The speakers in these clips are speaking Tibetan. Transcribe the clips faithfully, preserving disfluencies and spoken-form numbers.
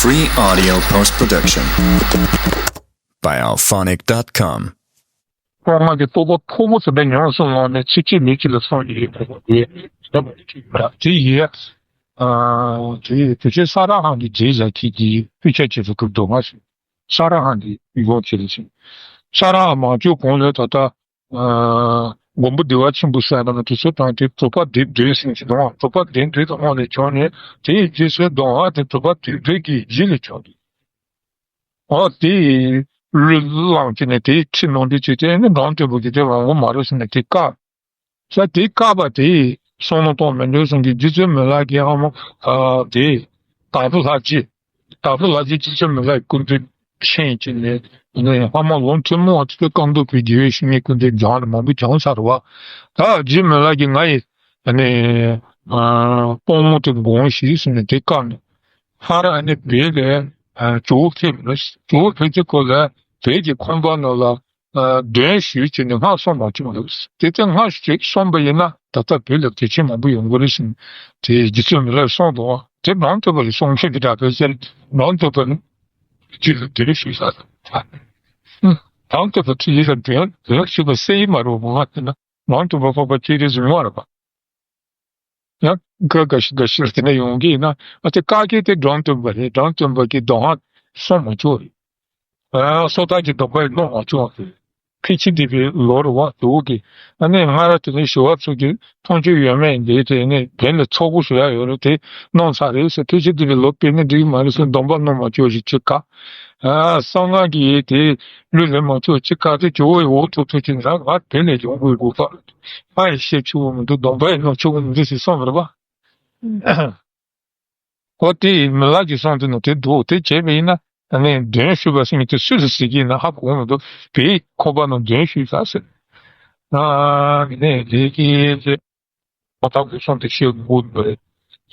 Free audio post production by alphonic dot com. ཁོང་ང་གི་རྟོགས་པ་མཐོ་པོ་དེ་འདྲ་ཉམས་སུ་བླངས་ནས་ཚིག་གཅིག་མིག་གཅིག་ལ་སོང་ཡོད་ཡོད་ཡོད་དེ་ཡིན། དེ་ཡིན་དུས་ཆེན་ས་ར་ཧང་གི་རྗེས་བཞག་ཁྱེད་ཀྱིས་སྤུས་ཆ་བྱེད་སུ་ཁུར་འདུག་ང་ཞིག་ས་ར་ཧང་གི་མགོ་ཁྱེར་ཞིང་། ས་ར་ཧང་མ་བྱོན་གོང་ལ་ད་ལྟ་མགོན་པོ་བདེ་བ་ཆེན་པོ་ཟེར་ན་དེ་ཚོ་དང་དེ་གྲུབ་པ་སྡེ་བདུན་ཟེར་གྱི་འདུག་དྲུག་པ་སྡེ་བདུན་དུ་དབང་ནས་བྱུང་ནས་དེའི་རྗེས་སུ་གདོང་ལྷ་དེ་གྲུབ་པ་སྡེ་བདུན་གྱི་རྗེས་ལ་བྱུང་འདུག་འོ་དེ་བློས་བླངས་བྱས་ནས་དེའི་ཁྲིད་གནང་དུས་ཅི་སྟེ་ནི་འབྲོམ་སྟོན་པ་གིས་དེ་རང་དབང་མ་རེད་ཟེར་ནས་དེ་བཀག་ས་དེ་བཀག་པ་དེ་བསམ་བློ་གཏོང་མི་འདུག་གསུང་གི་རྗེ་བཙུན་མི་ལ་གི་ཧ་མ་དེ་དྭགས་པོ་ལྷ་རྗེ་དྭགས་པོ་ལྷ་རྗེ་རྗེ་བཙུན་མི་ལ་གི་སྐུ་མདུན་ཆེན་གྱི་ནས་ནས་ཧ་མ་ལུང་ཐུན་མོང་བ་ཚོས་བཀའ་འདུས་པའི་དགེ་བའི་བཤེས་གཉེན་སྐུ་མདུན་སྦྱངས་ནས་མང་པོ་སྦྱངས་ཚར་བ་ད་རྗེ་མི་ལ་གི་ང་ཡི་ནས་དཔང་པོ་དེ་དགོངས་ཤིག་ཟེར་ནས་དེ་བཀག་ནས་ཧ་ར་ཨ་ནི་བོད་ལ་ཇོ་བོ་ཕེབས་ལ་ཇོ་བོ་ཕེབས་ཚེ་ཁོ་ལ་བོད་ཀྱི་ཁང་པ་ནང་ལ། གདན་ཞུས་བྱས་ནས་སྔགས་གསུངས་མ་བྱུང་ལ། དེ་ཚེ་སྔགས་ཤིག་གསུངས་པ་ཡིན་ན་ད་ལྟ་བོད་ལ་གལ་ཆེན་མང་པོ་ཡོང་གི་རེད་ཟེར་ནས་དེ་རྗེ་བཙུན་མི་ལ་གསུངས་འདུག་དེ་འབྲོམ་སྟོན་པ་ལ་གསུང་མཁན་གྱི་གྲྭ་པས་ཟེར་འབྲོམ་སྟོན་པ་ནི་རྗེ་ལ་དེ་རེ་ཞུས་ས་དང་། འབྲོམ་སྟོན་པ་ཁྲི་ཡིས་ལ་དོན་དོན་ཞུས་པ་གསན་ཡི་མ་རེད་པ། ང་དེ་ན་འབྲོམ་སྟོན་པ་འཕགས་པ་སྤྱན་རས་གཟིགས་མ་རེད་པ། ཡང་འགའ་འགའ་ཞིག་འགའ་ཞིག་དེ་ནས་ཡོང་གི་ཡིན་ན་ཨ་ཙི་བཀག་གི་དེ་འབྲོམ་སྟོན་པ་རེད། འབྲོམ་སྟོན་པ་གི་གདོང་ཧ་སོང་མ་བཅུག་རེད། ཨ་སོ་ཐར་གྱི་སྡོམ་པ་ཡི་སློང་མ་བཅུག་རེད། ཕལ་ཆེར་འདི་པའི་ལོ་རེ་བ་དུ་གི་ཨ་ནི་སྔ་ར་དེ་ནས་ཞི་བ་ཚོ་གི་མཐོང་ཆོས་ཡོད་མེད་འདི་དེ་ནས་དེ་ནས་ཚོགས་པ་ཞུ་ཡ་ཡོད་རེད། དེ་གནང་ཚར་རེད་ཟེར། ཕལ་ཆེར་འདི་པའི་ལོ་དཔེ་ནི་འགྲིག་མ་རེད་ཟེར། སྡོམ་པ་སློང་མ་བཅུག་ཞིག་ཅིག་ག་ཨ་གསང་སྔགས་ཀྱི་ཡེ་དེ་ལུས་ལེན་མ་ཆོག་ཅི་ག་དེ་ཇོ་བོ་ཡི་འོ་ཐུག་ཐུག་ཅིག་འདྲ་ང་དེ་ནས་ཡོང་དགོས་དགོས་པ་ང་ཡི་བཤད་ཆོག་གི་མི་འདུག་སྡོམ་པ་ཡི་སློང་ཆོག་གི་མི་འདུག་ཟེར་གསུངས་པ་རེད་པ། ཨོ་དེ་ཡི་མི་ལ་གི་གསུང་དེ་ནང་དེ་འདུག་དེ་བྱས་པ་ཡིན་ན་ཨ་ནི་གདན་ཞུས་པ་ཟེར་མཁན་དེ་སུས་ཟེར་གྱི་ཡིན་ན་ཧ་གོ་མི་འདུག་བོད་ཁོག་པ་ནང་གདན་ཞུས་ས་ཟེར། ཨ་ནི་དེ་གི་རྣམ་ཐར་སྐུ་གསུང་དེ་ཤེས་དགོས་འདུག་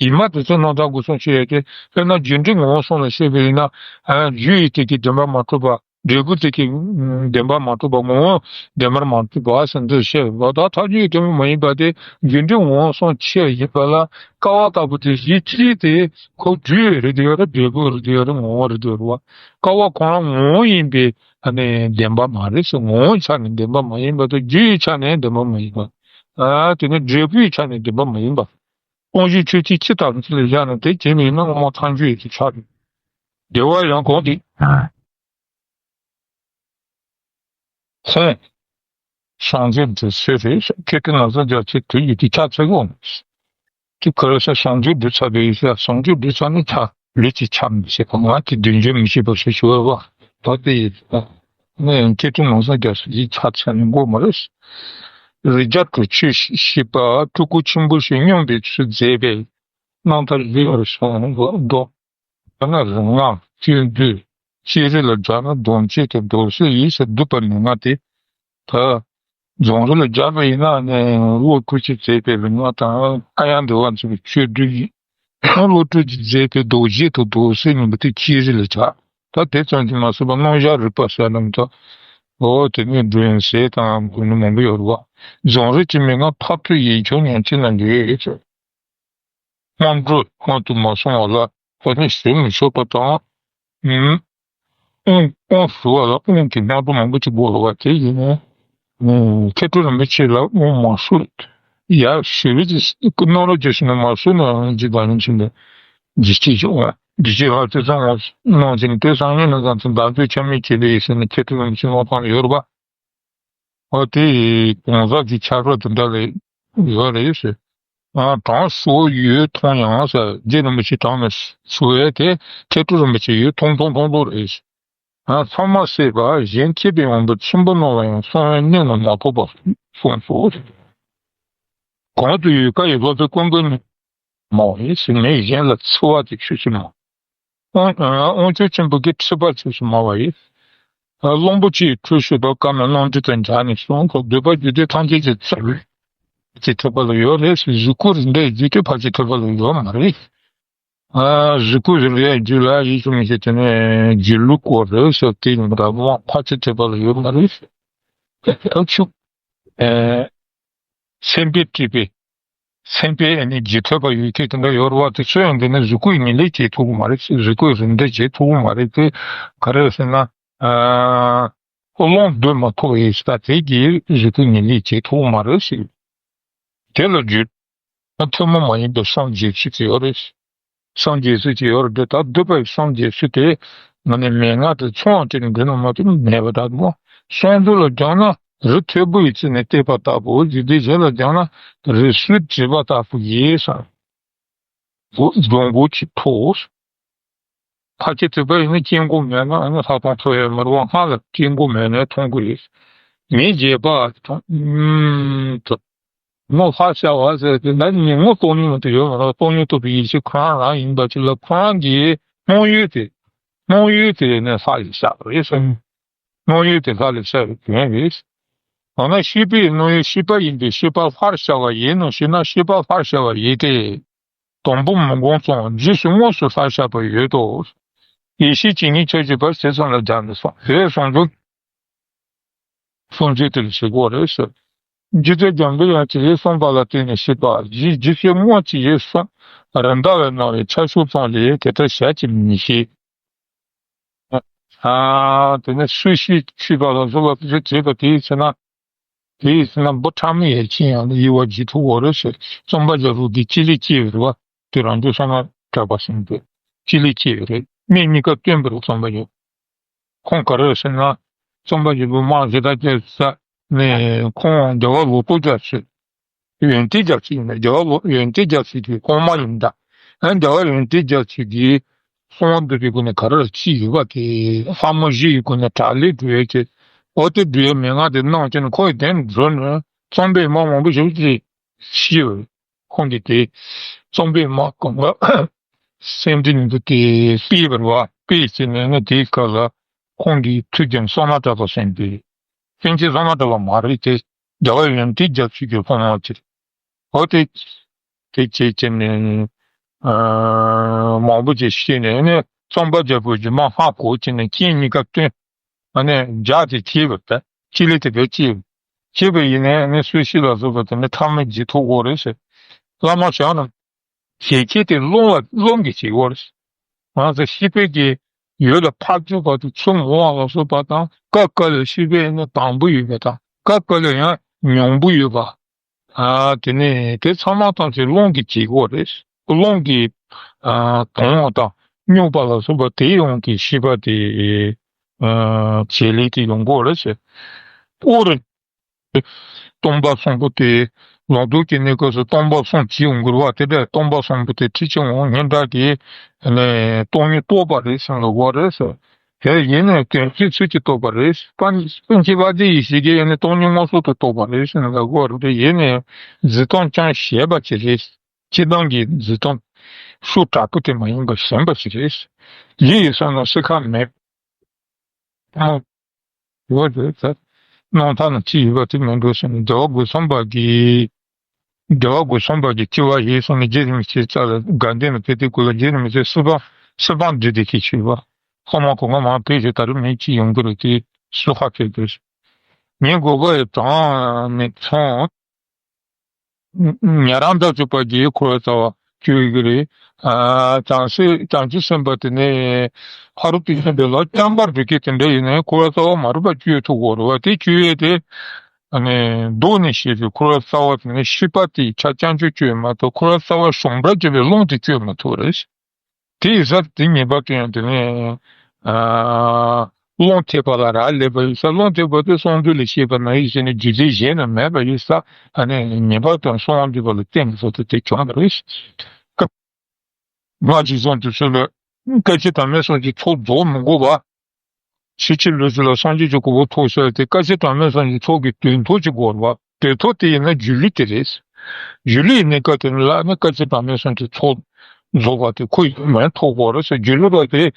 ཡིན་མ་དེ་ཚོ་རྣམ་ཐར་སྐུ་གསུང་ཤེས་ཡ་དེ་དཔེར་ན་རྒྱུ་འབྲས་ངོ་བོ་གསུམ་ལ་བཤད་པ་ཡིན་ན་རྒྱུ་ཡི་དེ་གི་བདེན་པ་མ་གྲུབ་པ། འབྲས་བུ་དེ་གི་བདེན་པ་མ་གྲུབ་པ། ངོ་བོ་བདེན་པར་མ་གྲུབ་པ་ཟེར་འདི་བཤད་པ་ད་ཐག་ཆོད་བདེན་པ་མ་ཡིན་པ་དེ་རྒྱུ་འབྲས་ངོ་བོ་གསུམ་ཆེ་བ་ཡིན་པ་ལ་ཀ་བ་ལྟ་བུ་དེ་གཞི་གཅིག་དེ་ཁོ་རྒྱུ་རེད་དེ་ཡོད་རེད། འབྲས་བུ་རེད་དེ་ཡོད་རེད། ངོ་བོ་རེད་དེ་ཡོད་རེད་བ། ཀ་བ་ཁོ་རང་ངོ་བོ་ཡིན་པའི་ཨ་ནི་བདེན་པ་མ་རེད་ཟེར། ངོ་བོའི་ཆ་ནས་བདེན་པ་མ་ཡིན་པ་དང་རྒྱུ་ཡི་ཆ་ནས་བདེན་པ་མ་ཡིན་པ། ཨ་དེ་ནི་འབྲས་བུའི་ཆ་ནས་བདེན་པ་མ་ཡིན་པ། དབང་ཤེས་ཆོས་ཅན་སྤྱི་ལྟ་བུ་ཅིག་ལ་བཞག་ན་དེ་བྱས་མིན་ན་དབང་མོ་ཐང་ཆོས་ཀྱི་ཆ་རེད། བདེ་བ་ཡང་གོང་དེ། ལྷན། བྱང་ཆུབ་འདི་ཚོ་རེད། ཁྱེད་ཀྱི་ང་ཚོ་རྒྱ་ཆེ་དུས་ཡིད་ཀྱི་ཆ་ཚད་གོ། དེ་ག་རེ་ཟེར་བྱང་ཆུབ་འདི་ཚ་བའི་ཟེར། བྱང་ཆུབ་འདི་ཚ་ནི་ཆ་ལུས་ཀྱི་ཆ་མི་ཤེས་པ་ང་གི་དོན་བྱེད་མི་ཤེས་པ་ཞེས་ཞུ་བ་བ། ད་དེ་ཡིན་ན་ཡང་ཁྱེད་ཀྱི་ང་ཚོ་རྒྱ་ཆེ་ཡིད་ཆ་ཚད་ནི་གོ་མ་རེད། རི་རྒྱ་གྲུ་ཆུ་ཤེས་པ་སྤྲུལ་སྐུ་ཆེན་པོ་ཞིག་སྙོམས་པའི་ཚུལ་མཛད་པའི་རྣམ་ཐར་ལེགས་པར་གསུངས་འདུག་ད་ན་རིག་སྔགས་སྤྱོད་བཟླས་ཅི་རིགས་ལ་སྦྱར་ན་སྡོམ་བྱེད་དེ་མདོར་བསྡུས་ཡིན་ཟེར་བསྡུས་པ་ནི་ང་དེ་ད་རྫོང་རི་ལ་སྦྱར་བ་ཡིན་ན་ནི་བློ་གྲོས་ཀྱིས་མཛད་པའི་རིག་སྔགས་དང་ཨ་ཡང་འདུལ་བ་མཛད་པའི་ཆོས་བསྡུས་ཡིན། བློ་གྲོས་ཀྱིས་མཛད་པའི་རྡོ་རྗེ་དང་རྡོ་གསེར་གཉིས་པོ་དེ་ཅི་རིགས་ལ་སྦྱར། ད་དེ་ཙམ་གྱིས་མ་ཟད་པ་རྣམ་གཞག་རིག་པ་ཟེར་ལམ་ད་འོ་དེ་ནས་སྒྲོན་ཟས་དང་དགོས་ནི་མང་པོ་ཡོད་རེད་བ། རྫོང་རི་གྱི་མི་ང་ཕབ་ཐུག་ཡིན་ཆོག་ཉན་ཅི་ན་འདི་ཡོད་ཟེར། སྔོན་འགྲོ་སྔོན་དུ་མ་སོང་བ་ལ་ཁོ་ནི་ཞུ་མི་ཆོག་པ་དང་། ཨུམ། དབང་དབང་ཞུ་བ་ལ་དབང་གི་སྔགས་འགྲོ་མང་པོ་ཅིག་དགོས་ལ་བ་དེ་ཡིན་ནས། མཁས་གྲུབ་རིན་པོ་ཆེ་ལ་དབང་མ་ཞུ། ཡ་ཞུ་བའི་ཅིག་གནང་རོགས་ཅེས་ཞུ་ན་མ་ཞུ་ན་འཇིག་པ་ཡིན་ཕྱིན་པས། འཇིགས་བྱེད་ཀྱི་དབང་འཇིགས་བྱེད་ལ་དེ་ཚང་མ་གནང་ཅིང་དེ་སང་ཉིན་ནས་བཟུང་སྟེ་བདག་འཛིན་ཆ་མེད་བྱེད་ལེ་ཡིན་ཟེར་ནས་མཁས་གྲུབ་རིན་པོ་ཆེ་དབང་བཏང་ཡོད་རེད་པ། ཨོ་དེ་ཡི་གང་ཟག་གི་ཆགས་རོགས་དེ་འདྲ་ལས་ཡོད་རེད་ཟེར། ཨ་གྲངས་སུ་ཡོད་མཐོང་ཡང་ཟེར། རྗེ་རིན་པོ་ཆེ་གྲངས་ནས་སུ་ཡོད་དེ་མཁས་གྲུབ་རིན་པོ་ཆེ་ཡོད་མཐོང་མཐོང་མཐོང་མཐོང་རེད་ཟེར། ཨ་ཚང་མ་བསྲེས་པ་གཞན་གཅེས་པའི་དབང་པོ་ཆེན་པོ་རྣམས་ལ་ཡང་གསང་བའི་གནད་ལ་མ་ཕོག་པར་གསུངས་སོ། གོང་དུ་ཡོད་བཀའ་ཡི་སློབ་དཔོན་ཀུན་དགའ་ནི། མ་བ་ཡིན་ཟེར་ནས་གཞན་ལ་འཚེ་བ་དེ་ཆོས་ཅན་མ། དབང་དབང་ཆོས་ཆེན་པོ་གི་ཁྲིད་པ་ཆོས་སུ་མ་བ་ཡིན། གླང་པོ་ཆེའི་ཁྲོད་ཞུགས་པ་བཀའ་མའི་རྣམ་འགྲེལ་དང་སྦྱར་ནས་གསུངས་ཁོ་འདོད་པ་རྒྱུ་འབྲས་ཐམས་ཅད་ཀྱི་ཚུལ་གྱི་ཐེག་པ་ལ་ཡོད་རེད་ཟེར། གཟུགས་སྐུ་རིགས་འདྲའི་རྒྱུ་དེ་ཕལ་ཆེར་ཐེག་པ་ལ་ཡོད་མ་རེད། ཨ་གཟུགས་སྐུ་རིགས་འདྲའི་རྒྱུ་ལ་ཡིད་སུ་མི་ཤེས་དེ་ནས་སྒྱིད་ལུག་སྐོར་རེད་ཟེར་དེ་ཡིན་པ་དང་དབང་ཕལ་ཆེར་ཐེག་པ་ལ་ཡོད་མ་རེད་ཟེར། ཐབས་ཆུ། ཨེ། སེམས་པས་བསྐྲད་པའི། སེམས་པའི་ཨ་ནི་བརྗེད་ཐོས་པ་ཡོད་མཁན་དེ་འདྲ་ཡོད་རེད་བ། དེ་ཚོ་ཡང་འདི་ནི་གཟུགས་སྐུའི་ངེས་ལེགས་བྱེད་ཐུབ་ཀྱི་མ་རེད། གཟུགས་སྐུའི་རིམ་གྲོ་བྱེད་ཐུབ་ཀྱི་མ་རེད། དེ་ག་རེ་ཟེར་ན། ཨ། ཀློང་སྡོད་མ་ཐུབ་པ་ཡིན་ཙང་དེ་གིས་གཟུགས་སྐུའི་ངེས་ལེགས་བྱེད་ཐུབ་ཀྱི་མ་རེད་ཟེར། དེ་ལ་བརྗོད། ཐུན་མོང་མ་ཡིན་པའི་སངས་རྒྱས་ཚུལ་དེ་ཡོད་རེད། སངས་རྒྱས་ཚུལ་དེ་ཡོད་རེད། ད་སྡོད་པའི་སངས་རྒྱས་ཚུལ་དེ་ང་ནི་མན་ངག་དེ་ཚོང་བ་དེ་ནི་འདི་ན་མ་གཏོགས་མེད་པ་ལྟ་བུ། སྲོང་བཙན་ལ་སྦྱངས་ན་རི་མཐོན་པོ་ཡི་རྩེ་ནས་བལྟས་པ་ལྟ་བུ། འཇིག་རྟེན་གཞན་ལ་སྦྱངས་ན་རི་སུལ་བྲིས་པ་ལྟ་བུ་ཡིན་ཟེར། སྒྲོ་འགོ་གཅིག་ཐོགས། ཕལ་ཆེར་དེ་འདྲ་ཡིན་ན་སྐྱེ་སྒོ་མེད་ན་ཨ་ནི་ལྷག་མཐོང་ཐོབ་ཡོད་མ་རེད་བ། སྔགས་ལ་སྐྱེ་སྒོ་མེད་ནའི་མཐོང་གི་རེད། མི་བརྗེད་པ་མཐོང་། ཨུམ། ངོ་ལྷ་ཤ་བ་ཟེར་དེ་འདྲ་ནི་ངོ་སྟོང་ཉིད་མ་གཏོགས་ཡོད་མ་རེད། སྟོང་ཉིད་རྟོགས་པའི་ཡེ་ཤེས་ཁོ་རང་རང་ཡིན་པ་ཅིག་ལ་ཁོ་རང་གི་སྣང་ཡུལ་དེ། སྣང་ཡུལ་དེ་ནི་ལྷ་ཡི་ཤ་རེད་ཟེར། སྣང་ཡུལ་དེ་ལྷ་ལས་ཤར་བའི་དོན་རེད། འོ་ན་ཤེས་པའི་སྣང་ཡུལ་ཤེས་པ་ཡིན་པས་ཤེས་པ་ལྷར་ཤར་བ་ཡིན་ནོ་ཞེ་ན། ཤེས་པ་ལྷར་ཤར་བ་ཡིན་ཏེ། དང་པོ་མི་འགོང་ཙམ་རྗེས་སུ་དངོས་སུ་ལྷར་ཤར་བ་ཡོད་དོ། ཡེ་ཤེས་ཇི་སྙེད་ཁྱབ་བྱེད་པ་དེ་ཙམ་ལ་སྦྱར་ནས་སོ། དེ་སོང་ཙང་སོང་ཚུལ་དེ་ལ་ཞིག་གོ་རེད་ཟེར། རྗེ་བཙུན་འཇམ་པའི་དབྱངས་ཀྱིས་གསུངས་པ་ལ་བརྟེན་ནས་ཤེས་པ་ཡིན། རྗེས་སུ་དངོས་ཀྱི་ཡིད་གསུངས། རིམ་པ་བས་སྣང་བའི་ཆ་ཤོག་ཙམ་ལས་དེ་ལྟར་ཞལ་གྱིས་མི་བཞེས། ཨ། དེ་ནས་སུ་ཞིག་ཤེས་པ་ལ་སོགས་པ་དེ་ཚོ་བྱེད་པ་དེའི་ཚེ་ན། དེའི་ཚེ་ན་འབུ་ཕྲ་མོ་ཡར་ཕྱིན་ཡང་ན་གཡོ་བ་འཇིག་ཐུབ་འོ་རེད་ཟེར། རྩོམ་པ་པོ་གིས་ཅི་ལས་སྐྱེས་པ་རེད་བ། དེ་རང་བྱུང་བསོད་ནམས་གྲགས་པ་ཟེར་དེ་ཅི་ལས་སྐྱེས་པ་རེད། སྨན་གཉིས་ཀ་སྟོན་པ་རེད་རྩོམ་པ་པོ། ཁོང་ག་རེ་ཟེར་ན། རྩོམ་པ་པོ་དམར་ཞེ་དྲག་སྐྱེས་ས་ནས་ཁོང་རྒྱལ་བ་ལོ་ཏོག་རྒྱལ་ཚོས། ཡོན་ཏན་རྒྱལ་ཚུལ་ཡིན་ན་རྒྱལ་བ་ལོ་ཡོན་ཏན་རྒྱལ་ཚུལ་གྱི་གོང་མ་ཡིན་ད། ཨ། རྒྱལ་བ་ཡོན་ཏན་རྒྱལ་ཚུལ་གྱིས་གསང་བ་འདུས་པའི་སྒོ་ནས་ག་རེ་ལ་ཅི་ཡོད་པ་དེ་ལྷ་མོ་བཞི་ཡི་སྒོ་ནས་དྲག་ལས་སྒྲུབ་ཡས་ཀྱི། འོ་དེ་སྒྲུབ་ཡས་མན་ངག་དེ་གནང་བྱས་ནས་ཁོ་ཡི་དོན་མཛོད་ནས་རྩོམ་པའི་མ་མང་པོ་ཞིག་ཅིག་ཤི་བས། ཁོང་གིས་དེ་རྩོམ་པའི་མ་གང་ག་སེམས་འདི་ནི་འདུག་སྟེ་སྤེལ་བར་བ་སྤེལ་བྱས་ནས་ནི་དེའི་སྐབས་ལ་ཁོང་གིས་ཐུགས་རྒྱལ་བསོད་ནམས་གྲགས་པ་ཟེར་དེ། ལྷན་སྐྱེས་བསོད་ནམས་གྲགས་པ་མ་རེད་དེ། རྒྱལ་བ་ཡོན་ཏན་རྒྱལ་ཚུལ་གྱི་སློབ་མ་དེ། འོ་དེ། དེ་བྱས་བྱས་ནས། ཨ། མང་པོ་ཅིག་ཤི་ནས་ནི་རྩོམ་པ་པོ་རྗེས་མ་སྔ་གོ་བྱས་ནས་རྐྱེན་གཉིས་ཀ་བསྟུན། ཨ་ནི་རྒྱ་དེ་བྱས་པ་དེ་ཅི་ལས་དེ་བས་སྐྱེས། སྐྱེས་པ་ཡིན་ནས་ནི་སུ་ཤི་ལ་སོགས་པ་དེ་ནི་ཕྲ་མོ་བརྗེད་ཐུབ་དགོས་རེད་ཟེར། བླ་མ་བྱང་རྣམས། ཞལ་ཁྱེར་དེ་རླུང་ལ་རླུང་གིས་བྱེད་དགོས་རེད། ང་ཚོ་ཤེས་པའི་གི་ཡུལ་ལ་ཕར་ཚུར་བར་དུ་ཚུར་འོང་བ་ལ་སོགས་པ་དང་སྐབས་སྐབས་ལ་ཤེས་པའི་ནི་དང་པོ་ཡོད་པ་དང་སྐབས་སྐབས་ལ་ཡང་ཉུང་པོ་ཡོད་པ། ཨ། དེ་ནས་དེ་ཚང་མ་ཐམས་ཅད་རླུང་གིས་བྱེད་དགོས་རེད། རླུང་གིས། ཨ། དྭངས་པ་དང་སྨྱུག་པ་ལ་སོགས་པ་དེ་ཡོངས་ཀྱི་ཤེས་པ་དེ། ཨ། བྱེད་ལས་དེ་ཡོང་དགོས་རེད་ཟེར། དབུ་རུ། སྟོང་པ་གསུམ་པོ་དེ། ལོངས་སྐུ་གི་གནས་སྐབས་སུ་སྟོང་པ་གསུམ་བྱེད་ཡོང་གི་རེད་བ། དེ་འདྲ་སྟོང་པ་གསུམ་པོ་དེ་ཁྲིད་ཆེ་འོང་སྙན་གྲགས་ཀྱི། ནས་སྟོང་ཉིད་རྟོགས་པ་རེད་ཟེར་ལ་གོ་རེད་ཟེར། དེ་ཡིན་ནས་དོན་སྤྱི་ཚུལ་གྱིས་རྟོགས་པ་རེད། པཎ་པཎ་ཆེན་དཔལ་ལྡན་ཡེ་ཤེས་ཀྱིས་ཡིན་ནས་སྟོང་ཉིད་མངོན་སུམ་དུ་རྟོགས་པ་རེད་ཟེར་ལ་གོ་རེད། དེ་ཡིན་ནས་འཛིན་སྟངས་ཀྱང་གཞན་པ་ཅིག་རེད། སྤྱིར་བཏང་གི་འཛིན་སྟངས་ཤུགས་དྲག་པོ་དེ་མ་ཡིན་པར་གཞན་པ་ཞིག་རེད། ཡིད་ཡི་ས་ན་སྲིད་ཁ་མེད། ཡོད་རེད་ད། སྣང་མཐའ་ན་ཅི་ཡོད་པ་དེ་མི་འགྲོ་ཟེར་ནས་རྒྱལ་བ་དགུ་ཚང་པ་གིས། རྒྱལ་བ་དགུ་ཚང་པ་གིས་ཅི་བ་ཡིན་གསུངས་ནས་རྗེ་རིན་པོ་ཆེའི་རྩ་ལ་དགའ་ལྡན་ལ་ཕེབས་དུས་སྐུ་ལ་རྗེ་རིན་པོ་ཆེས་སྲིད་དབང་སྲིད་དབང་བསྡུས་ཏེ་ཁྱེད་ཞུས་པ། ཐོག་མ་གོང་མ་མང་ཕེབས་ཞེས་ད་རུང་མི་གཅིག་ཡོང་གི་རེད་དེ་སུ་ཧ་ཕེབས་དགོས། ངའི་དགོས་པ་ཡི་གྲངས་མི་མཐོང་། ཉན་རང་དང་བཅས་པ་གིས་འཁོར་བའི་རྩ་བ་གཅོད་ཀྱི་རེད། ཨ། བྱང་སེམས་བྱང་ཆུབ་སེམས་དཔའ་དེ་ནི་ཕ་རོལ་ཏུ་ཕྱིན་པའི་ལམ་རྐྱང་པར་སྒྲུབ་མཁན་དེ་འདྲ་ཡིན་ན་འཁོར་བའི་རྩ་བ་མ་རིག་པ་གཅོད་ཐུབ་ཀྱི་རེད་བ། དེ་གཅོད་ཡས་དེ། ཨ་ནི་བཟློག་ནས་བཤད་པའི་འཁོར་བའི་རྩ་བ་དེ་ནི་ཤེས་པ་དེ་ཆ་རྐྱང་གཅོད་གཅོད་མ་གཏོགས་འཁོར་བའི་རྩ་བ་ཞོམ་པར་བྱེད་པའི་རླུང་དེ་གཅོད་མ་ཐུབ་རེད། དེ་ཡིན་ཙང་དེ་ཉེས་པ་དེ་ཡང་དེ་ནས། ཨ། རླུང་ཐེབས་པ་ལ་རག་ལས་པ་ཡིན་ཙང་རླུང་ཐེབས་པ་དེ་སྲོག་འཛིན་ལས་སྐྱེས་པ་ན་ཡིན་ཟེར་ནས་རྒྱུ་རྐྱེན་གཞན་ན་མེད་པ་ཡིན་ཙང་ཨ་ནི་ཉེས་པ་དང་སྲོག་དབང་འདུས་པ་ལ་བརྟེན་པའི་ཚུལ་དུ་དེ་བྱུང་བ་རེད། སྐབས་སྔ་ཕྱི་གསུམ་དུ་ཚུལ་ལ་སྐད་ཅིག་དང་མེད་གསུམ་གྱི་ཚོགས་རྫོགས་མི་དགོས་པ། ཕྱི་ཕྱི་ལུས་ཚུལ་ལ་སངས་རྒྱས་ཀྱི་གོ་འཕང་ཐོབ་ཟེར་ཏེ་སྐད་ཅིག་དང་མེད་གསུམ་གྱི་ཚོགས་ཀྱི་དོན་ཐོག་ཅིག་དགོས་པ། དེ་ཐོག་དེ་ཡིན་ན་སྒྱུ་ལུས་དེ་རེད། སྒྱུ་ལུས་ཡིན་ནི་སྐབས་དེ་ལ་ནི་སྐད་ཅིག་དང་མེད་གསུམ་གྱི་ཚོགས་རྫོགས་པ་དེ་ཁོ་ཡིན་མིན་ཐོག་གོ་རེད་ཟེར། སྒྱུ་ལུས་པ་དེ།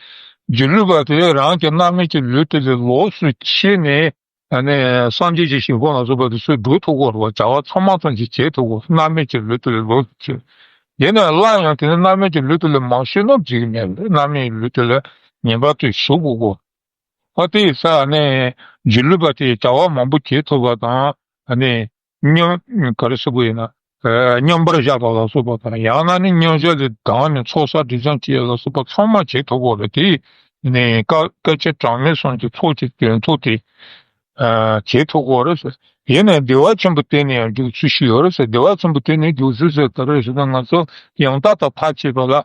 སྒྱུ་ལུས་པ་དེ་རང་གི་རྣམ་སྨིན་གྱི་ལུས་དེ་ལས་ལོགས་སུ་ཕྱེ་ནས་ཨ་ནི་སངས་རྒྱས་ཀྱི་ཞིང་ཁམས་ལ་སོགས་པ་དེ་ཚུར་འགྲོ་ཐུབ་ཀོ་རེད་བ། བྱ་བ་ཚང་མ་ཚང་ཅིག་བྱེད་ཐུབ་ཀོ། རྣམ་སྨིན་གྱི་ལུས་དེ་ལས་ལོགས་སུ་ཕྱེ། ཡིན་ནའང་སླར་ཡང་དེ་ནི་རྣམ་སྨིན་གྱི་ལུས་དེ་ལས་མ་ཤོར་ན་འགྲིག་གི་མེད་རེད། རྣམ་སྨིན་གྱི་ལུས་དེ་ལས་ངེས་པར་དུ་ཞུགས་དགོས་ཀོ། ཨ་དེ་ཡི་ས་ནས་སྒྱུ་ལུས་པ་དེས་བྱ་བ་མང་པོ་བྱེད་ཐུབ་པ་དང་ཨ་ནི་སྙོམས་ག་རེ་ཟེར་དགོས་ཡིན་ན་ ཨ་མཉམ་པར་བཞག་པ་ལ་སོགས་པ་དང་། ཡང་ན་ནི་མཉམ་བཞག་ལས་ལྡང་ནས་ཚོགས་བསགས་སྒྲིབ་སྦྱང་བྱེད་ལ་སོགས་པ་ཚང་མ་བྱེད་ཐུབ་དགོས་རེད། དེ་ནས་བསྐལ་བསྐལ་ཆེན་གྲངས་མེད་གསུམ་གྱི་ཚོགས་ཀྱི་དོན་ཐོག་དེ་ཨ་བྱེད་ཐུབ་དགོས་རེད་ཟེར། ཡིན་ནའི་བདེ་བ་ཆེན་པོ་དེ་ནས་ཡང་འཇུག་ཚུལ་ཞིག་ཡོད་རེད་ཟེར། བདེ་བ་ཆེན་པོ་དེ་ནས་འཇུག་ཚུལ་ཟེར་ག་རེ་ཟེར་ན། ང་ཚོ་ཡང་དག་དང་ཐ་དད་པ་ལ།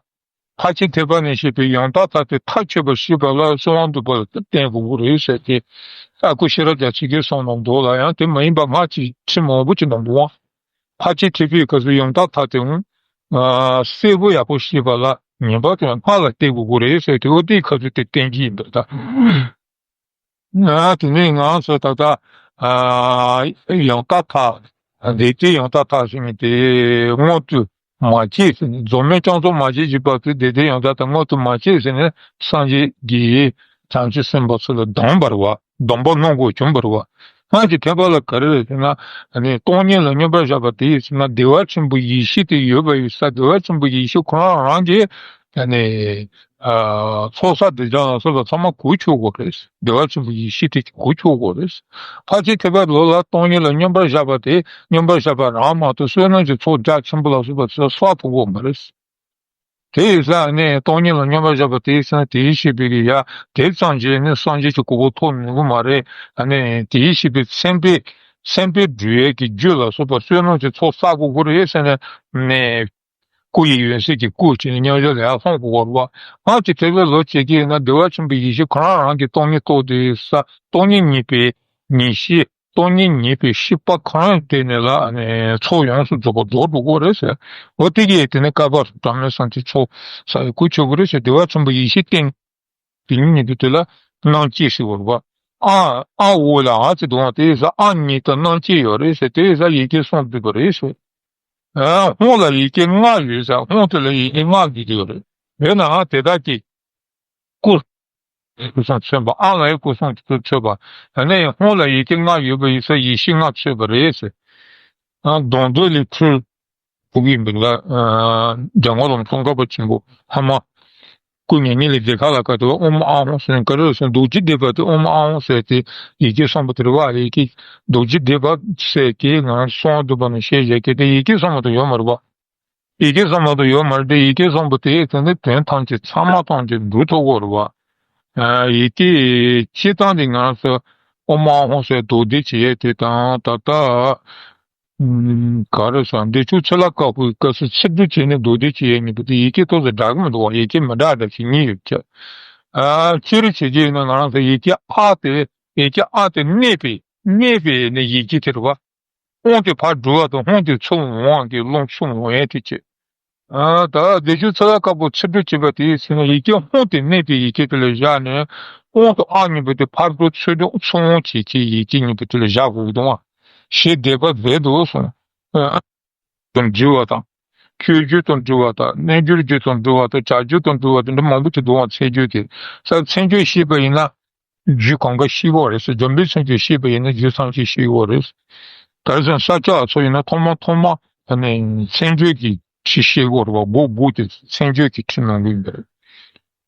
ཕར་ཕྱིན་ཐེག་པ་ནས་བཤད་པའི་ཡང་དག་ཐ་དད་ཐག་ཆོད་པར་ཤེས་པ་ལ་གསོལ་བ་འདེབས་པ་ལ་བརྟེན་དགོས་ཀྱི་རེད་ཟེར་ཏེ། ཨ་ཁུ་ཤེས་རབ་རྒྱ་མཚོ་གིས་གསུངས་གནང་འདུག་ལ། ཡང་དེ་མ་ཡིན་པ་སྔགས་ཀྱི་ཁྲིད་མང་པོ་ཅིག་གནང་འདུག་ཨང་། ཕར་ཕྱིན་ཐེག་པའི་སྐབས་སུ་ཡང་དག་ཐ་དད་ཨང་། ཨ་གསལ་པོ་ཡག་པོ་ཤེས་པ་ལ་ངེས་པར་དུ་སྔགས་ལ་བལྟ་དགོས་ཀྱི་རེད་ཟེར་ཏེ། འོ་དེའི་སྐབས་སུ་དེ་བསྟན་གྱི་ཡིན་པ་ད། ང་དེ་ནས་ང་ཚོ་ད་ལྟ་ཨ་ཡང་དག་མཐའ། བདེ་སྟོང་ཡང་དག་མཐའ་ཟེར་མཁན་དེ་མངོན་དུ་མ་སྐྱེས་ཟེར་ནས། རྫོགས་སྨིན་སྐྱབས་འཇུག་མ་བྱས་ཀྱི་བར་དུ་བདེ་སྟོང་ཡང་དག་མཐའ་མངོན་དུ་མ་སྐྱེས་ཟེར་ནས། སངས་རྒྱས་ཀྱིས་བྱང་ཆུབ་སེམས་དཔའ་ཚོ་ལ་སྡོམ་པ་རེད་བ། སྡོམ་པ་གནང་དགོས་བྱུང་བ་རེད་བ། སྔགས་ཀྱི་ཐེག་པ་ལ་ག་རེ་རེད་ཟེར་ན། ཨ་ནི་སྟོང་ཉིད་ལ་མཉམ་པར་བཞག་པ་དེ་ཡིན་ཟེར་ན། བདེ་བ་ཆེན་པོའི་ཡེ་ཤེས་དེ་ཡོད་པ་ཡིན་ཙང་། བདེ་བ་ཆེན་པོའི་ཡེ་ཤེས་ཁོ་རང་རང་གིས་ཨ་ནི། ཨ་ཚོགས་བསགས་སྒྲིབ་སྦྱང་ལ་སོགས་པ་ཚང་མ་གོ་ཆོད་དགོས་རེད། བདེ་བ་ཆེན་པོའི་ཡེ་ཤེས་དེ་གོ་ཆོད་དགོས་རེད། ཕར་ཕྱིན་ཐེག་པ་ལོ་ལ་སྟོང་ཉིད་ལ་མཉམ་པར་བཞག་པ་དེ། མཉམ་པར་བཞག་པ་རང་མ་གཏོགས་བསོད་ནམས་ཀྱི་ཚོགས་རྒྱ་ཆེན་པོ་ལ་སོགས་པ་ཚོ་བསགས་ཐུབ་ཀྱི་མ་རེད། དེ་ཡིན་ཙང་ནི་སྟོང་ཉིད་ལ་མཉམ་པར་བཞག་པ་དེ་ཡིན་ཙང་། དེའི་ཤེས་པའི་གི་ཡ་དེ་ཙམ་གྱིས་ནི་སངས་རྒྱས་ཀྱི་གོ་འཕང་ཐོབ་མི་དགོས་མ་རེད། ཨ་ནི་དེའི་ཤེས་པའི་སེམས་དཔའི་སེམས་དཔའི་སྒྲུབ་ཡས་ཀྱི་རྒྱུ་ལ་སོགས་པ་བསོད་ནམས་ཀྱི་ཚོགས་བསགས་དགོས་ཀྱི་རེད་ཟེར་ནས་ནི། སྐུ་ཡི་ཡོན་ཚད་ཀྱིས་བསྐུལ་བྱས་ནས་མཉམ་བཞག་ལ་ཡར་ལྷུང་དགོས་པ་རེད་བ། སྔགས་ཀྱི་ཐེག་པའི་ལོ་བྱེད་ཀྱི་ཡིན་ན། བདེ་བ་ཆེན་པོའི་ཡེ་ཤེས་ཁོ་རང་རང་གིས་སྟོང་ཉིད་རྟོགས་ཏེ་ས། སྟོང་ཉིད་ཉིད་པའི་ངེས་ཤེས། སྟོང་ཉིད་ཉིད་པའི་ཤེས་པ་ཁོ་རང་དེ་ནས་ལ་ནས་ཚོགས་ཡོངས་སུ་རྫོགས་པ་རྫོགས་འགྲོ་གི་རེད་ཟེར། འོ་དེ་གིས་དེ་ནས་བསྐལ་པ་གྲངས་མེད་སོང་ཅིག་ཚོགས་བསགས་ཡས་གོ་ཆོད་ཀྱི་རེད་ཟེར། བདེ་བ་ཆེན་པོའི་ཡེ་ཤེས་སྟེང་དེ་ཉིད་ཉིད་དུ་དེ་ལ་རྣམ་དབྱེ་ཟེར་བ་རེད་བ། ཨ་ཨ་འོག་ལ་ཨ་ཙི་འདུག་ཨང་། དེ་ཡིན་ཙང་ཨ་ཉིད་དང་རྣམ་དབྱེ་ཡོད་རེད་ཟེར། དེ་ཡིན་ཙང་ཡི་གེ་གསུམ་འདུས་པ་རེད་ཟེར། ཨ་ཧོང་ལ་ཡི་གེ་ལྔ་ཡོད་ཟེར། ཧོང་དེ་ལ་ཡི་གེ་ལྔ་འདུས་ཡོད་རེད། ཡོད་ནའང་དེ་དག་གི་སྐུ། སྐུ་གསུང་མཚོན་པ། ཨ་ལ་ཡི་སྐུ་གསུང་དེ་ཚོ་མཚོན་པ། ཡང་ན་ཡང་ཧོང་ལ་ཡི་གེ་ལྔ་ཡོད་པ་ཡིན་ཙང་ཡེ་ཤེས་ལྔ་མཚོན་པ་རེད་ཟེར། ཨ་གདོང་འདོད་ལས་འཕྲོས། བུ་གི་མིང་ལ་ཨ་འཇམ་མགོན་རིན་པོ་ཆེ་ཀ་པ་ཆེན་པོ་ཕ་མ། སྐུ་མྱ་ངན་ལས་འདས་ཁ་ལ་ཁ་དེ་བ་ཨོཾ་ཨཱཿཧཱུྃ་ཟེར་ག་རེ་ཟེར། རྡོ་རྗེ་བཟླས་པ་དེ་ཨོཾ་ཨཱཿཧཱུྃ་ཟེར་ཏེ་ཡི་གེ་གསུངས་པ་དེ་རེད་བ། ཡི་གེ་རྡོ་རྗེ་བཟླས་པ་ཟེར་གྱི་ང་རང་གསུང་བ་འདུས་པ་ནང་བཤད་བཞག་གི། དེ་ཡི་གེ་གསུངས་པ་དེ་ཡོད་མ་རེད་བ། ཡི་གེ་གསུངས་པ་དེ་ཡོད་མ་རེད་དེ། ཡི་གེ་གསུངས་པ་དེ་དེ་ནི་དོན་ཐམས་ཅད་ཚང་མ་ཐམས་ཅད་འགྲུབ་ཐུབ་ཀྱི་རེད་བ། ཨ་ཡི་གེ་སྤྱི་བཏང་དེ་ང་རང་ཚོ་ཨོཾ་ཨཱཿཧཱུྃ་ཟེར་མདོ་སྡེ་བྱེད་ཡས་དེ་དང་། ད་ལྟ་ཨུམ་ག་རེ་ཟེར། བདེ་མཆོག་ཚེ་ལྷ་དཀར་པོའི་སྐབས་སུ་ཚིག་སྒྲུབ་བྱས་ནས་མདོ་སྡེ་བྱེད་ཡས་གཉིས་པོ་དེ་ཡི་གེ་ཏོག་ཙམ་འདྲ་གི་མི་འདུག་བ། ཡི་གེ་མི་འདྲ་འདྲ་ཞིག་གཉིས་ཡོད་ཀྱི། ཨ་སྤྱིར་བྱེད་ཀྱི་ཡིན་ན་ང་རང་ཚོ་ཡི་གེ་ཨ་དེ་ཡི་གེ་ཨ་དེ་གནས་པའི་གནས་པའི་ནི་ཡི་གེ་དེ་རེད་བ། ཨོཾ་དེ་ཕར་འགྲོ་བ་དང་ཧཱུྃ་དེ་ཚུར་འོང་བ་གི་རླུང་ཚུར་འོང་ཡས་དེ་བྱེད། ཨ་ད་བདེ་མཆོག་ཚེ་ལྷ་དཀར་པོ་ཚིག་སྒྲུབ་བྱེད་པ་དེའི་ཚེ་ན་ཡི་གེ་ཧཱུྃ་དེ་གནས་པའི་ཡི་གེ་དེ་ལ་བཞག་ནས། ཨོཾ་དང་ཨཱཿ་གཉིས་པོ་དེ་ཕར་འགྲོ་ཚུར་འགྲོ་ཚུར་འོང་བྱེད་ཀྱི་ཡི་གེ་གཉིས་པོ་དེ་ལ་བཞག་དགོས་འདུག་བ། ཞེས་བཟླས་པ་མཛད་དུ་གསུངས། ཨ་དང་འབྲེལ་བ་དང་། ཁྱོད་རྒྱུད་དང་འབྲེལ་བ་དང་། རྣལ་འབྱོར་རྒྱུད་དང་འབྲེལ་བ་དང་། བྱ་རྒྱུད་དང་འབྲེལ་བ་དེ་འདྲ་མང་པོ་ཅིག་འདུག་བ། མཚན་བརྗོད་དེ་ས། མཚན་བརྗོད་ཤེས་པ་ཡིན་ན། རྒྱུད་གང་ག་ཤེས་ཀྱི་རེད་ཟེར། འཇམ་དཔལ་མཚན་བརྗོད་ཤེས་པ་ཡིན་ན་རྒྱུད་ཐམས་ཅད་ཤེས་ཀྱི་རེད། ག་རེ་ཟེར་ན་ས་སྐྱ་པ་ཚོ་ཡིན་ན་ཐོག་མ་ཐོག་མ་ཨ་ནི་མཚན་བརྗོད་ཀྱི་ཁྲིད་ཤེས་ཀྱི་རེད་བ། སྒོ་དགུ་དེ་མཚན་བརྗོད་ཀྱི་ཁྲིད་གནང་གི་ཡིན་པ་རེད།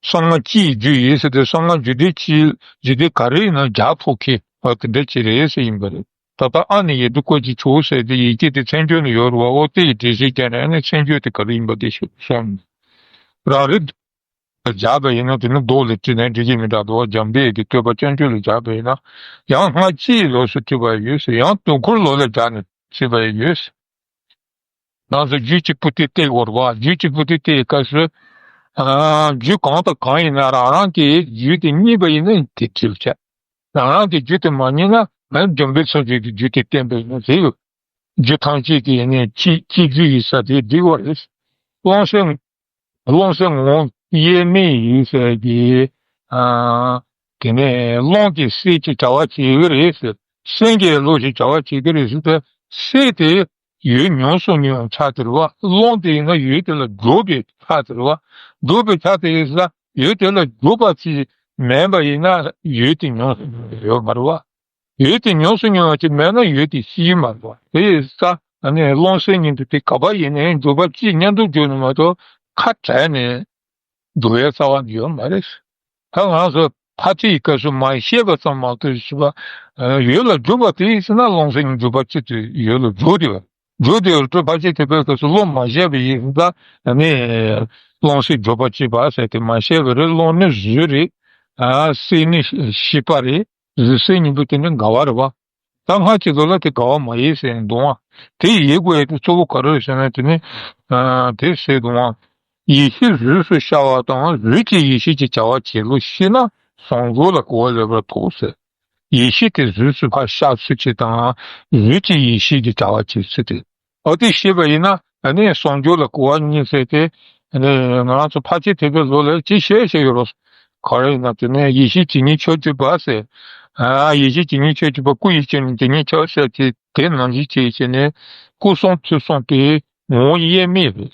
གསང་སྔགས་སྤྱི་ཡི་རྒྱུད་ཡིན་ཟེར་ཏེ། གསང་སྔགས་རྒྱུད་སྡེ་སྤྱི་རྒྱུད་སྡེ་ག་རེ་ཡིན་ན་སྦྱར་ཐུབ་མཁན་ཨ་དེ་འདྲ་ཅིག་རེད་ཟེར་ཡིན་པ་རེད། ད་ལྟ་ཨ་ནི་ཡི་གེ་བཀོད་ཅིག་བྱུང་ཟེར་ཏེ་ཡི་གེ་དེ་མཚན་བརྗོད་ནི་ཡོད་རེད་བ། འོ་དེ་ཡི་འགྲེལ་བཤད་བརྒྱབ་ནས་ཨ་ནི་མཚན་བརྗོད་དེ་ག་རེ་ཡིན་པ་དེ་ཤེས་སོང་། རང་རེ་སྦྱར་བ་ཡིན་ན་དེ་ནི་མདོ་ལ་བྲིས་ནས་འགྲིག་གི་མི་འདྲ་འདུག་བ། འཇམ་དཔལ་གྱི་བསྟོད་པ་སྤྱན་བརྗོད་ལ་སྦྱར་བ་ཡིན་ན། ཡང་སྔགས་སྤྱི་ཡི་ལོགས་སུ་བྲིས་པ་ཡོད་ཟེར། ཡང་དུས་འཁོར་ལོ་ལ་སྦྱར་ནས་བྲིས་པ་ཡོད་ཟེར། ང་ཚོ་རྒྱུད་གཅིག་པུ་དེ་བལྟས་ཡོད་རེད་བ། རྒྱུད་གཅིག་པུ་དེ་བལྟས་ཡི་སྐབས་སུ། ཨ་རྒྱུད་གང་དང་གང་ཡིན་ན་རང་རང་གི་རྒྱུད་དེ་རྙེད་པ་ཡིན་ན་དེ་བྲིས་བྱས། རང་རང་གི་རྒྱུད་དེ་མ་རྙེད་ན་ང་འཇམ་དཔལ་མཚན་བརྗོད་ཀྱི་རྒྱུད་དེ་བསྟན་པ་ཡིན་ན་དེ་ཡོད། རྒྱུད་ཐམས་ཅད་ཀྱི་ཡིན་ནའི་སྤྱི་སྤྱི་རྒྱུད་ཡིན་ས་དེ་འགྲིག་པ་རེད། ཀློང་གསལ། ཀློང་གསལ་ངོ་བོ་དབྱེར་མེད་ཡིན་ཟེར་གྱི། ཨ། དེ་ནས་ཀློང་གི་གསལ་ཅེས་བྱ་བ་བྱེད་ཀྱི་རེད་ཟེར། སེང་གེའི་ཀློང་ཞེས་བྱ་བ་བྱེད་ཀྱི་རེད་ཟེར་ཏེ། གསལ་དེ་ཡུལ་ཉམས་སུ་མྱོང་བའི་ཆ་དེ་རེད་བ། ཀློང་དེ་ཡིན་ན་ཡུལ་དེ་ལ་གྲུབ་པའི་ཆ་དེ་རེད་བ། གྲུབ་པའི་ཆ་དེ་ཡིན་ཟེར་ན་ཡུལ་དེ་ལ་གྲུབ་པ་ཅིག་མེད་པ་ཡིན་ན་ཡུལ་དེ་ཉམས་སུ་ཡོད་མ་རེད་བ། ཡུལ་དེ་ཉམས་སུ་མྱོང་བ་ཅིག་མེད་ན་ཡུལ་དེ་ཤེས་ཀྱི་མ་རེད་བ། དེ་ཡིན་ཙང་ཨ་ནི་ཀློང་གསལ་ཉིད་དུ་དེ་ག་པར་ཡིན་ནའི་སྒྲུབ་པ་གཅིག་མཉམ་དུ་སྒྲུབ་ནས་མ་གཏོགས་ཁ་བྲལ་ནས་སྒྲུབ་ཡའི་རྩ་བ་ཡོད་མ་རེད། ད་ང་ཚོ་ཕར་ཕྱིན་སྐབས་སུ་མ་ཤེས་པ་ཙམ་མ་གཏོགས་ཞུ་བ། ཡུལ་ལ་སྒྲུབ་པ་དེ་ཡིན་ན་ཀློང་གསལ་ཉིད་སྒྲུབ་པ་གཅིག་དེ་ཡུལ་ལ་སྒྲུབ་དེ་བ། རྒྱུ་དེ་རུ་ཕར་ཕྱིན་ཐེག་པའི་སྐབས་སུ་བློ་མ་བཞག་པའི་ཡིན་ཙང་ནི། སློང་སྲིད་བརྗོད་པ་གཅིག་པ་ཟེར་ཏེ་མ་བཤད་པ་རེད། སློང་ནི་གཟུགས་རེད། ཨ་སྲིད་ནི་ཤེས་པ་རེད། གཟུགས་སྲིད་གཉིས་པོ་དེ་ནི་འགལ་བ་རེད་བ། ད་སྔ་ཕྱི་ལོ་ལ་དེ་འགལ་བ་མ་ཡིན་ཟེར་འདུག་བ། དེ་ཡིན་དགོས་ཡ་དེ་གཙོ་བོ་ག་རེ་རེད་ཟེར་ན་དེ་ནི། ཨ་དེ་ཟེར་འདུག་བ། ཡེ་ཤེས་གཟུགས་སུ་ཤར་བ་དང་གཟུགས་ཀྱི་ཡེ་ཤེས་ཀྱི་བྱ་བ་བྱེད་ལུགས་ཤེས་ན་ཟུང་འཇུག་ལ་གོ་བ་ལེན་པར་ཐུབ་ཟེར། ཡེ་ཤེས་དེ་གཟུགས་སུ་ཕར་ཤར་ཚུལ་གཅིག་དང་། གཟུགས་ཀྱི་ཡེ་ཤེས་ཀྱི་བྱ་བ་བྱེད་ཚུལ་དེ། འོ་དེ་ཤེས་པ་ཡིན་ན་ཨ་ནི་ཟུང་འཇུག་ལ་གོ་བ་གཉིས་ཟེར་ཏེ། ཨ་ནི་ང་རང་ཚོ་ཕར་ཕྱིན་ཐེག་པའི་ལུགས་ལ་ཅི་བཤད་བཤད་ཡོད་རོ། ག་རེ་ཡིན་ན་དེ་ནས་ཡེ་ཤེས་ཇི་སྙེད་ཕྱོགས་བཅུ་པ་ཟེར། ཨ་ཡེ་ཤེས་ཇི་སྙེད་ཕྱོགས་བཅུ་པ་སྐུ་ཡི་སྤྱི་ནི་ཇི་སྙེད་ཕྱོགས་ཟེར་ཏེ་དེ་ནང་བཞིན་བྱས་བྱས་ནས་སྐུ་གསུང་ཐུགས་གསུང་དེ་ངོ་བོ་དབྱེར་མེད་རེད།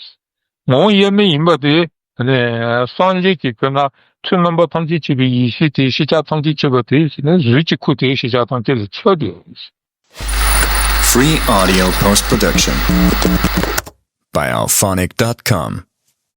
ངོ་བོ་དབྱེར་མེད་ཡིན་པ་དེ། ནས་སངས་རྒྱས་ཀྱི་དཔེར་ན་ཐུན་རྣམ་པ་ཐམས་ཅད་མཁྱེན་པའི་ཡེ་ཤེས་དེ་ཤེས་བྱ་ཐམས་ཅད་མཁྱེན་པ་དེ་ནི་གཟུགས་ཀྱི་སྐུ་དེ་ཤེས་བྱ་ཐམས་ཅད་ལས་ཆེ་བ་དེ། Free audio post production by alphonic dot com.